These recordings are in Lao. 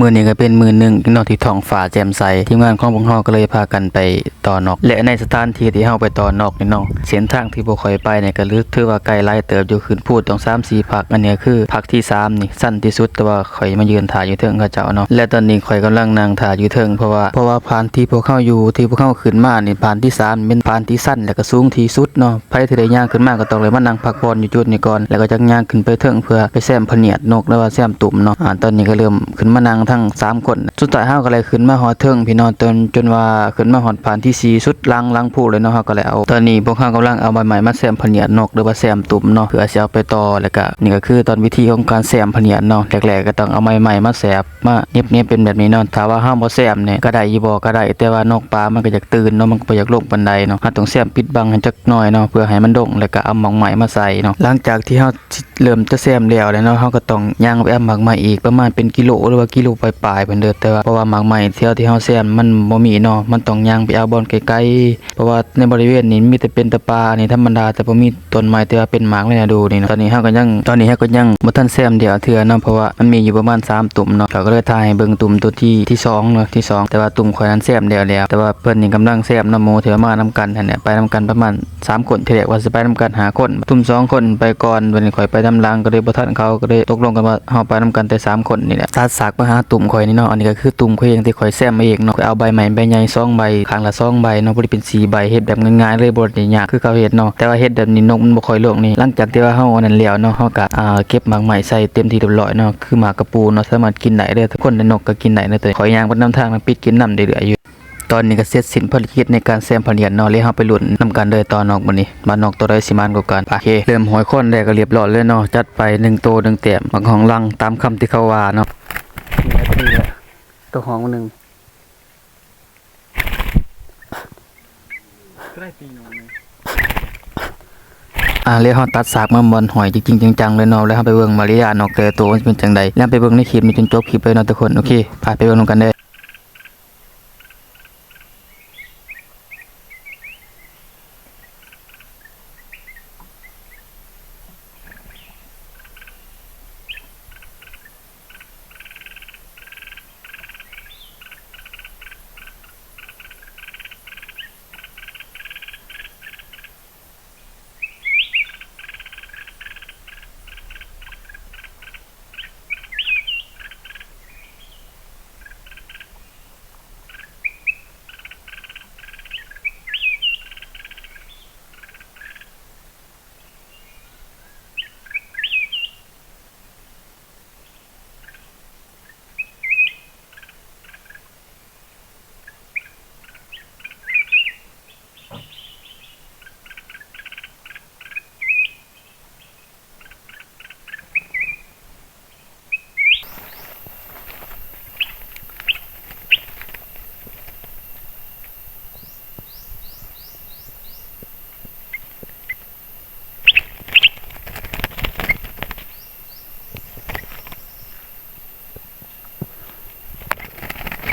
ມື້ນີ້ກໍເປັນມື້ໜຶ່ງເນາະ ທີ່ທ້ອງຟ້າແຈ່ມໃສ, ທີມງານຂອງພວກເຮົາກໍເລີຍພາກັນໄປຕໍ່ນົກ ແລະ ໃນສະຖານທີ່ທີ່ເຮົາໄປຕໍ່ນົກນີ້ເນາະ, ເສັ້ນທາງທີ່ພວກຂ້ອຍໄປນີ້ກໍຖືວ່າໄກຫຼາຍເຕີບຢູ່, ຂຶ້ນພູຕ້ອງສາມສີ່ພັກ. ອັນນີ້ກໍຄືພັກທີສາມນີ້ ຊັນທີ່ສຸດ, ແຕ່ວ່າຂ້ອຍມາຢືນຖ້າຢູ່ເທິງເຂົາເຈົ້າເນາະ ແລະ ຕອນນີ້ຂ້ອຍກຳລັງນັ່ງຖ້າຢູ່ເທິງ ເພາະວ່າ ເພາະວ່າຜ່ານທີ່ພວກເຮົາຢູ່ ທີ່ພວກເຮົາຂຶ້ນມານີ້ ຜານທີສາມ ແມ່ນຜານທີ່ຊັນ ແລະ ກໍສູງທີ່ສຸດເນາະ. ໃຜທີ່ໄດ້ຍ່າງຂຶ້ນມາກໍຕ້ອງໄດ້ມານັ່ງພັກຜ່ອນຢູ່ຈຸດນີ້ກ່ອນ ແລ້ວກໍຈັ່ງຍ່າງຂຶ້ນໄປເທິງເພື່ອໄປແຊມພະນຽດນົກ ຫຼືວ່າແຊມຕຸ່ມເນາະ. ອາ ຕອນນີ້ກໍເລີ່ມຂຶ້ນມານັ່ງທັງສາມຄົນ. ສຸດທ້າຍເຮົາກໍໄດ້ຂຶ້ນມາຮອດເທິງພີ່ນ້ອງ, ຈົນ ຈົນວ່າຂຶ້ນມາຮອດຜານທີສີ່ ສຸດຫຼັງ ຫຼັງພູເລີຍເນາະ. ເຮົາກໍໄດ້ເອົາ ຕອນນີ້ພວກເຮົາກຳລັງເອົາໃບໄມ້ມາແຊມພະເນຍດນົກ ຫຼືວ່າແຊມຕຸ່ມເນາະ ເພື່ອຊິເອົາໄປຕໍ່. ແລ້ວກໍນີ້ກໍຄືຕອນວິທີຂອງການແຊມພະເນຍດເນາະ, ແລກໆກໍຕ້ອງເອົາໄມ້ ໄມ້ມາແຊບ ມາເໜັບໆເປັນແບບນີ້ເນາະ. ຖ້າວ່າເຮົາບໍ່ແຊມນີ້ ກະໄດ້ຢູ່ບໍ່? ກະໄດ້, ແຕ່ວ່ານົກປ່າມັນກໍຢາກຕື່ນເນາະ, ມັນກໍບໍ່ຢາກລົງປານໃດເນາະ. ເຮົາຕ້ອງແຊມປິດບັງໃຫ້ຈັກໜ້ອຍເນາະ ເພື່ອໃຫ້ມັນລົງ ແລ້ວກໍເອົາໝາກໄມ້ມາໃສ່ເນາະ. ຫຼັງຈາກທີ່ເຮົາຊິເລີ່ມຈະແຊມແລ້ວແລ້ວເນາະ, ເຮົາກໍຕ້ອງຍ່າງໄປເອົາໝາກໄມ້ອີກປະມານເປັນກິໂລ ຫຼືວ່າກິໂລປາຍໆພຸ້ນເດີ. ແຕ່ວ່າ ເພາະວ່າໝາກໄມ້ແຖວທີ່ເຮົາແຊມມັນບໍ່ມີເນາະ, ມັນຕ້ອງຍ່າງໄປເອົາບ່ອນໄກໆ ເພາະວ່າໃນບໍລິເວນນີ້ມີແຕ່ເປັນແຕ່ປ່ານີ້ທຳມະດາ, ແຕ່ບໍ່ມີ ຕົ້ນໄມ້ທີ່ວ່າເປັນໝາກໃນລະດູນີ້ເນາະ. ຕອນນີ້ເຮົາກໍຍັງ ຕອນນີ້ເຮົາກໍຍັງບໍ່ທັນແຊມດຽວເທື່ອເນາະ, ເພາະວ່າມັນມີຢູ່ປະມານສາມຕຸ່ມເນາະ. ເຮົາກໍເລີຍຖ່າຍໃຫ້ເບິ່ງຕຸ່ມຕົວທີ ທີສອງເນາະ, ທີສອງ ແຕ່ວ່າຕຸ່ມຂ້ອຍນັ້ນແຊມແລ້ວແລ້ວ, ແຕ່ວ່າເພິ່ນນີ້ກຳລັງແຊມນຳໝູ່ທີ່ວ່າມານຳກັນຫັ້ນແຫຼະ, ໄປນຳກັນປະມານສາມຄົນ. ທີແລກວ່າຊິໄປນຳກັນຫ້າຄົນ, ຕຸ່ມສອງຄົນໄປກ່ອນ, ບັດນີ້ຂ້ອຍໄປນຳຫຼັງ ກໍເລີຍບໍ່ທັນເຂົາ, ກໍເລີຍຕົກລົງກັນວ່າເຮົາໄປນຳກັນແຕ່ສາມຄົນນີ້ແຫຼະ. ຕັດສາກມາຫາຕຸ່ມຂ້ອຍນີ້ເນາະ, ອັນນີ້ກໍຄືຕຸ່ມຂ້ອຍເອງທີ່ຂ້ອຍແຊມເອງເນາະ. ຂ້ອຍເອົາໃບໄມ້ໃບໃຫຍ່ສອງໃບ ຂ້າງລະສອງໃບເນາະ, ບໍ່ໄດ້ເປັນສີ່ໃບ, ເຮັດແບບງ່າຍໆເລີຍ, ບໍ່ໄດ້ຍາກຄືເຂົາເຮັດເນາະ. ແຕ່ວ່າເຮັດແບບນີ້ນົກມັນບໍ່ຄ່ອຍລົງນີ້. ຫຼັງຈາກທີ່ວ່າເຮົາອັນນັ້ນແລ້ວເນາະ, ເຮົາກໍ ອ່າ ເກັບໝາກໄມ້ໃສ່ເຕັມທີ່ຮຽບຮ້ອຍເນາະ, ຄືໝາກກະປູເນາະ, ສາມາດກິນໄດ້ເດີ, ທຸກຄົນໄດ້ນົກກໍກິນໄດ້ເນາະ. ແຕ່ຂ້ອຍຍ່າງໄປນຳທາງ ແລ້ວປິດກິນນຳເລື້ອຍໆຢູ່. ຕອນນີ້ກໍເສັດສິ້ນພາລະກິດໃນການແຊມພະເນຍດເນາະ, ແລ້ວເຮົາໄປລຸ້ນນຳກັນເດີ້ ຕໍ່ນົກມື້ນີ້ ວ່ານົກໂຕໃດຊິໝານກວ່າກັນ. ໂອເຄ ເລີ່ມຫ້ອຍຄວັນແລ້ວກໍຮຽບຮ້ອຍເລີຍເນາະ, ຈັດໄປໜຶ່ງໂຕໜຶ່ງແຕ້ມ, ມັກຮອງລັງຕາມຄຳທີ່ເຂົາວ່າເນາະ. ໂຕຮອງໜຶ່ງ ກໍໄດ້ປີໜຶ່ງ. ອ່າ ແລ້ວເຮົາຕັດສາກມາບ່ອນຫ້ອຍຈິງໆຈັງໆເລີຍເນາະ, ແລ້ວເຮົາໄປເບິ່ງວ່າໄລຍະນົກແຕ່ລະໂຕມັນຊິເປັນຈັ່ງໃດ. ແລ້ວໄປເບິ່ງໃນຄລິບນີ້ຈົນຈົບຄລິບເລີຍເນາະທຸກຄົນ. ໂອເຄ ໄປ ໄປເບິ່ງນຳກັນເດີ້.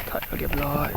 ຖ່າຍຮຽບຮ້ອຍ.